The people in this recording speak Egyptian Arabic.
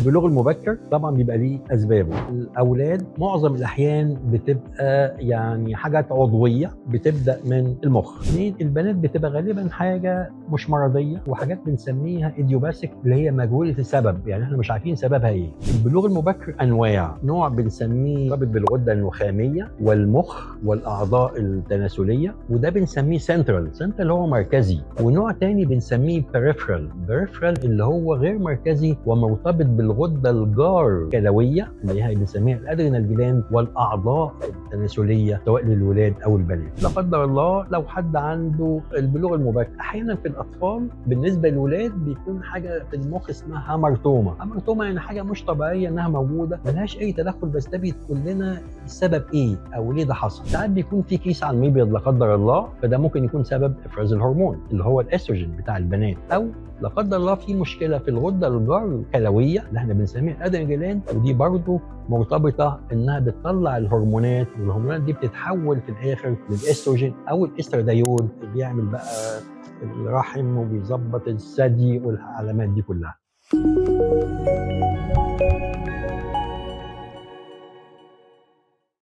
البلوغ المبكر طبعا بيبقى ليه اسبابه. الاولاد معظم الاحيان بتبقى يعني حاجات عضوية بتبدا من المخ. اثنين، البنات بتبقى غالبا حاجة مش مرضية وحاجات بنسميها idiopathic اللي هي مجهولة السبب، يعني احنا مش عارفين سببها ايه. البلوغ المبكر انواع، نوع بنسميه مرتبط بالغده النخاميه والمخ والاعضاء التناسلية، وده بنسميه central، central اللي هو مركزي. ونوع تاني بنسميه peripheral، peripheral اللي هو غير مركزي ومرتبط بالغده الجار كلويه اللي هي بنسميها ال adrenal gland والاعضاء التناسلية سواء للولاد او البنات. لا قدر الله لو حد عنده البلوغ المبكر، احيانا في الاطفال بالنسبة للولاد بيكون حاجة في المخ اسمها hamartoma. hamartoma يعني حاجة مش طبيعية انها موجودة ملهاش اي تدخل، بس ده بيقول لنا السبب ايه او ليه ده حصل. ساعات بيكون في كيس على المبيض لا قدر الله، فده ممكن يكون سبب افراز الهرمون اللي هو الاستروجين بتاع البنات، او لا قدر الله في مشكلة في الغدة الجار كلويه اللي احنا بنسميها ال adrenal gland، ودي برضه مرتبطة انها بتطلع الهرمونات، والهرمونات دي بتتحول في الاخر للاستروجين او الاسترادايول اللي بيعمل بقى الرحم وبيظبط الثدي والعلامات دي كلها.